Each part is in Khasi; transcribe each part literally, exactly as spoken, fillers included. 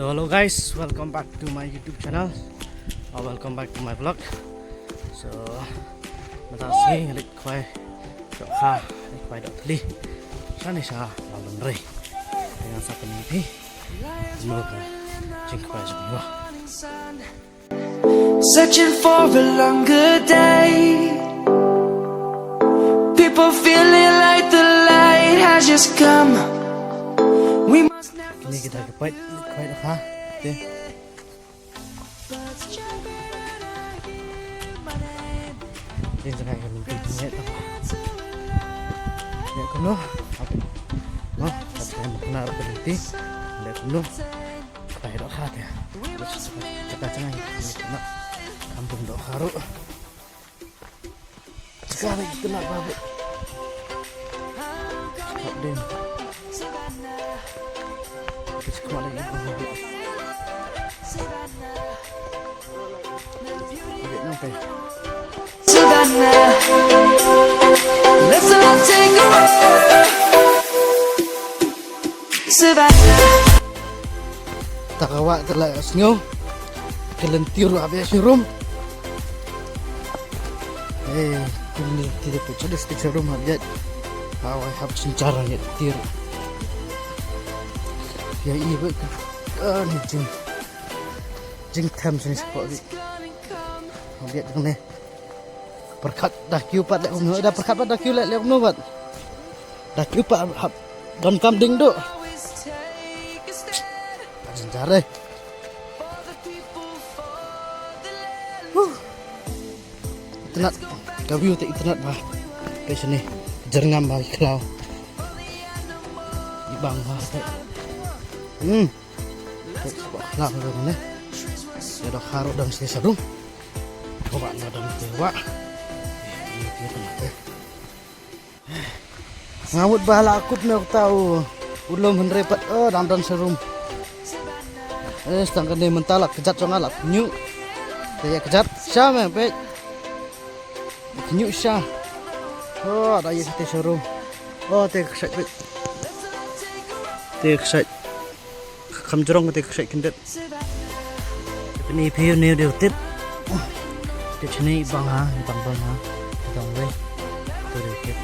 So hello guys, welcome back to my YouTube channel. Or welcome back to my vlog. So mynta ka sngi nga leit khwai dohkha, leit khwai dohthli shane sha Lawlynrei. Te ngan sa pyni ïa phi kumno ka jingkhwai jong ngi. Searching for a longer day. People feeling like the light has just come. We must never. Kine ki dei ki pait, pait ha. Te. Jing jong ngi ka lynti ne ta. Ne kumno? Hap. No, hap ka lynti. Ne kumno? Ka bai dohkha te. Ka bai jong ngi. Kam bun dohkha ruh. Sekarang kita nak balik. Cakap ding. Kita sekolah lagi. Balik nanti. Savannah. Let's all take a walk. Savannah. Ta ka wah te la sngew. Ka lynti ruh hap ïaid sharum. Eh, ka lynti te pynshah da stik sharum hap ïaid. Hawai hap synshar ïaid lynti ruh. Ïa i bad ka, ka ni jing. Jingthem sini spot di. Hap ïaid jong ne. Pyrkhat da kiew pat leh kumno, da pyrkhat pat da kiew leh, leh kumno pat. Da kiew pat hap donkam ding duh. Ka jynjar eh. Huh. Itynnad, ka view te itynnad bha. Te shane, jyrngam bha ki khlaw. I bang bha te. Hmm. Te spah khlaw ruh ne. Te dohkha ruh dang sha sharum. Ko ba na dang te ba. Ïa, ïa, ïa, ïa. Nga mut ba la kut ne uta u, u lum hynrei pat, oh, dang don sharum. Eh, tang kane mynta la kjat jong nga la khñiuh. Te ïa kjat sha me peit. Khñiuh sha. Oh, da ïa kate sharum. Oh, te kshait peit. Te kshait. Kham jrong kata ka kshait khyndiat. Te pyni ïa phi une u dei u tit. Te shane i bang ha, i bang bang ha. I bang wei. Te u dei u tit.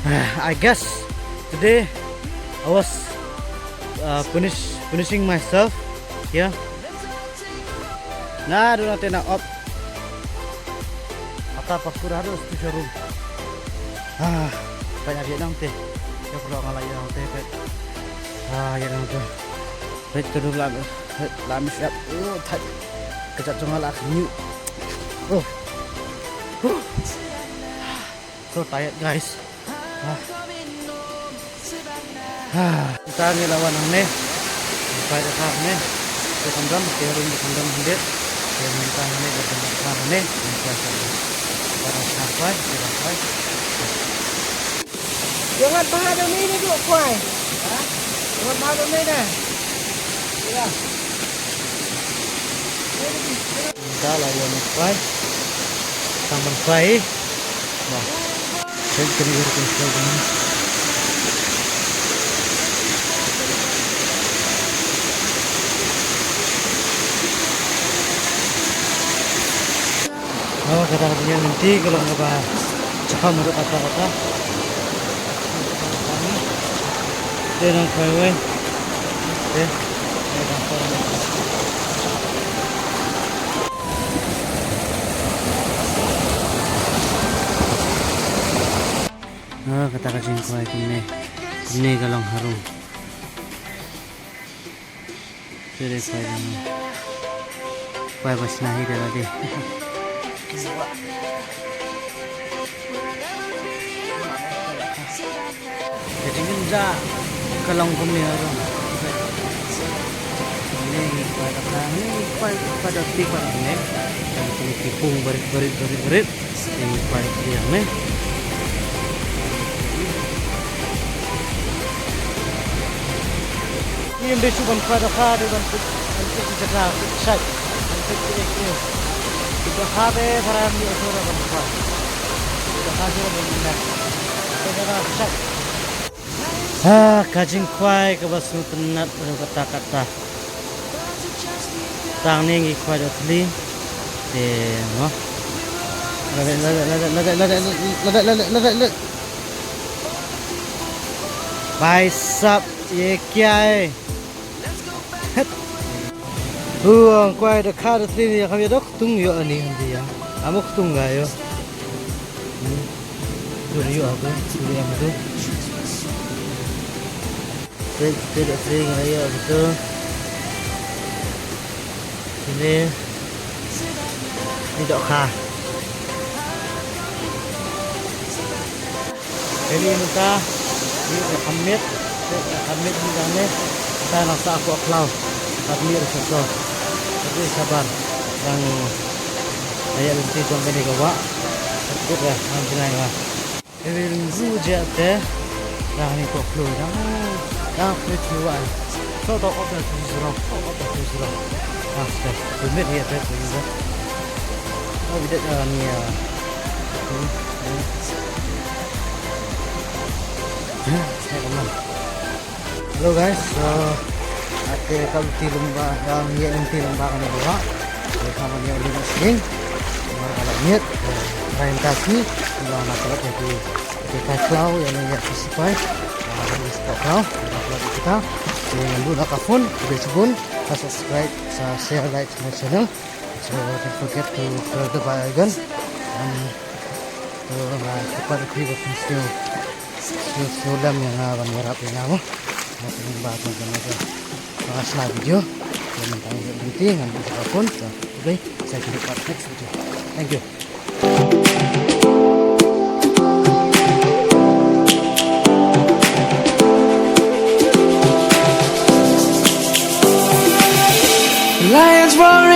Ah, I guess today I was, uh, punish, punishing myself. Yeah. Na, duna te na op. Ata pakur harus tu sharum. Ah, peit ïa nang te. Ïa pura nga la ïa nang te peit. Ah, ïa nang te. Peit tu la, peit la mis ap. Oh, thait. Kjat jong nga la khñiuh. Oh. Huh. So tired, guys. Ah. Ah. Mynta ngi la wan hangne. Wan khwai dohkha hangne. Te kham don, te rum te kham don khyndiat. Te mynta hangne, te kham don hangne. Mynta kham don. Te kham khwai, te kham khwai. Ïa ngat bha da ni ni du khwai. Ha? Ïa ngat bha da ni ne. Ïa. Mynta la ïa ngat khwai. Tang ban khwai. Wah. Thank you, thank you, thank you. Oh, kata ka bniah lynti ka long kaba jaham ruh kata kata. Te nang khwai wei. Te, te nang khwai wei. Ah, kata ka jingkhwai kumne. Kumne ka long harum. Te dei khwai jong ngi. Khwai ba shna hi da lade. Ka jingkynjah ka long kumne harum. Ngi khwai da ka, ngi khwai, khwai da ti khwai da ne. Kan kumne ki pung barit, barit, barit, barit. Ïa ngi khwai ïa ngi. Ngim dei shu ban khwai dohkha, dei ban peit, ban peit ki jaka, peit shait, ban peit ki ei ki ei. Peit dohkha te para ngi shu ban khwai. Peit dohkha shu ban peit. Peit dohkha shait. Ha, ka jingkhwai kaba sngewtynnat ruh kata kata. Tang ne ngi khwai da thli. Te, no. Lada, lada, lada. Bhai sahab, ye kya hai? Hu, ang kwai da kha da thli ni, kam ïa dok tung ïoh ani handi ïa. Amok tung ga ïoh. Hmm. Dur ïoh aku, dur ïoh aku. Thli, thli da thli nga ïoh aku. Ini. Ni dok kha. Ini mynta, ni ka khamit, ka khamit ni dang ne, ta nang sa aku khlaw, ka khamit ka so, ka khamit sabar, dang aya lynti jong kane ka wah, ka khamit ka nang jngai wah. Ini ru je te, dang ni ko khlaw dang, dang khamit ni wah. So to open to zero, to open to zero. Ah, step, khamit ya te to zero. Oh, bidet ni ya. Hello guys, so ate ka lynti lymba, ka ngi lynti lymba kane ka wah. Te ka ngi lynti sing. Mar ka la miet, eh, rain ka ki, lymba na ka la ki, ki kai khlaw, ïa ngi ïa ki sipai. Ah, ngi sipai khlaw, ka la ki kita. Te ngan buh na ka phone, te shibun, ka subscribe, sa share, like my channel. So don't forget to press the bell icon. And to, uh, support the people from Snow. Snow, Snow Lam yang, uh, ban ïarap ïa nga mo. Nga pynbna ban pynbna ka, uh, shna video. Ïa mynta ïa lynti ngan buh ka phone. So, okay, sa ïa kynduh pat next video. Thank you. Lions roar.